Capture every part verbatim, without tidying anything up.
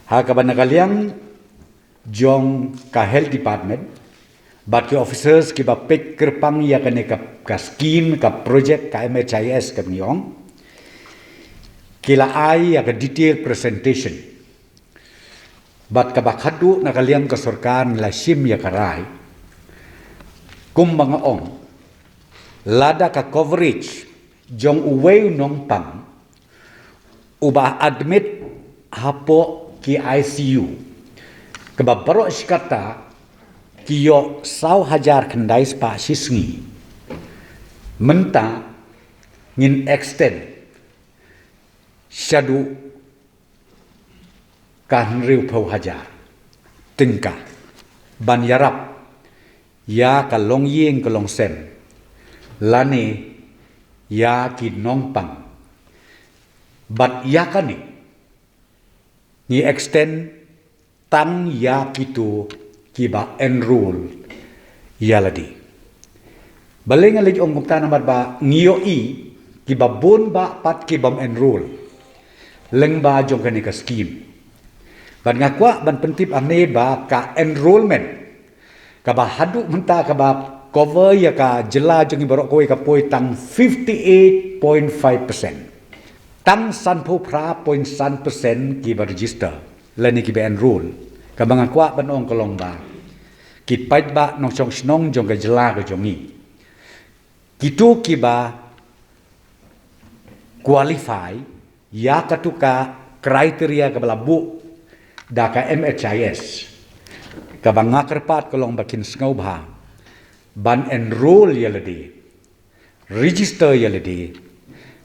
Ha kaba na ka liang jong ka Health Department bad ki officers kiba peit kyrpang ïa kane ka, ka scheme, ka project ka M H I S kaba ngi ong, ki la ai ïa ka detail presentation. Bad kaba khadduh na ka liang ka sorkar ngi la shim ïa ka rai, kumba nga ong, lada ka coverage jong uwei u nongpang uba admit hapoh ki I C U, kaba baroh shi katta ki ïoh saw hajar khyndai spah shi sngi, mynta ngin extend shaduh ka hynriewphew hajar tyngka ban ïarap ïa ka longïing ka longsem lane ïa ki nongpang. Bad ïa kane ngi extend tang ïa kito kiba enroll ïa lade. Balei nga leit ong kumta? Namar ba ngi ïohi kiba bun bah pat kibym enroll lyngba jong kane ka scheme. Bad nga kwah ban pyntip hangne ba ka enrollment kaba haduh mynta kaba cover ïa ka jylla jong ngi baroh kawei ka poi tang fifty eight point five percent. Tang sanphew phra point san percent kiba register lane kiba enroll. Kaba nga kwah ban ong ka long ba ki paidbah nongshong shnong jong ka jylla ka jong ngi, kito kiba qualify ïa kato ka criteria kaba la buh da ka M H I S, kaba nga kyrpad ka long ba kin sngewbha ban enroll ïa lade, register ïa lade,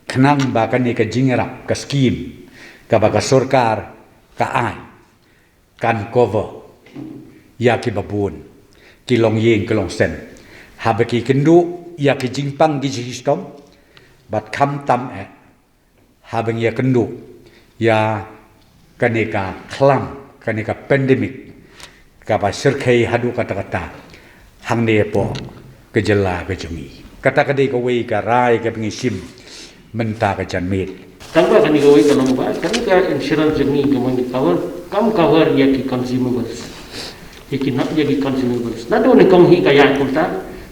khnang ba kane ka jingïarap, ka scheme kaba ka sorkar ka ai, kan cover ïa kiba bun ki longïing ki longsem, haba ki kynduh ïa ki jingpang ki jingshitom, bad khamtam eh haba ngi ïakynduh ïa kane ka khlam, kane ka pandemic kaba shyrkhei haduh katta katta hangne hapoh ka jylla ka jong ngi. Kata ka dei kawei ka rai kaba ngi shim mynta ka janmiet. Tang ba kane kawei ka long ba kane ka insurance jong ngi ka mon ka cover, kam cover ïa ki consumables. Ïa ki nap ïa ki consumables. Naduh nyngkong hi ka ïaid kumta,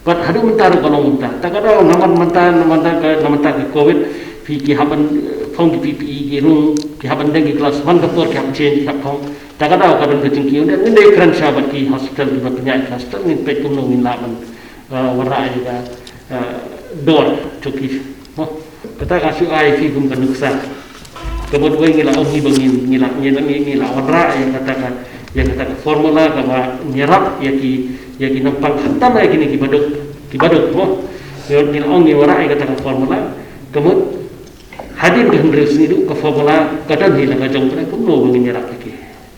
bad haduh mynta ruh ka long kumta. Ta ka daw namar mynta, namar mynta ka, namar mynta ka covid, phi ki hap ban, eh, phong ki P P E, ki rung, ki hap ban deng ki gloves, man ka por ki hap change, ki hap phong. Ta ka daw ka don ka jingkiew, ngin dei kren sha bad ki hospital, kiba pynïaid ki hospital, ngin peit kumno ngin lah ban, eh, wanrah ïa ka, eh, dor jong ki. Mo, kata ka shu ai phi kum ka nuksa. Ka mut wei ngi la ong hi ba ngin, ngi la, ngi la, ngi, ngi la wanrah ïa kata ka, ïa kata ka formula kaba ngi ïarap ïa ki, ïa ki nongpang, khamtam ïa kine kiba duk, kiba duk, mo. Ngi, ngi la ong ngi wanrah ïa kata ka formula. Ka mut hadien ka hynriew sngi duh ka formula ka don hi la ka jong pynai kumno ba ngin ïarap ïa ki.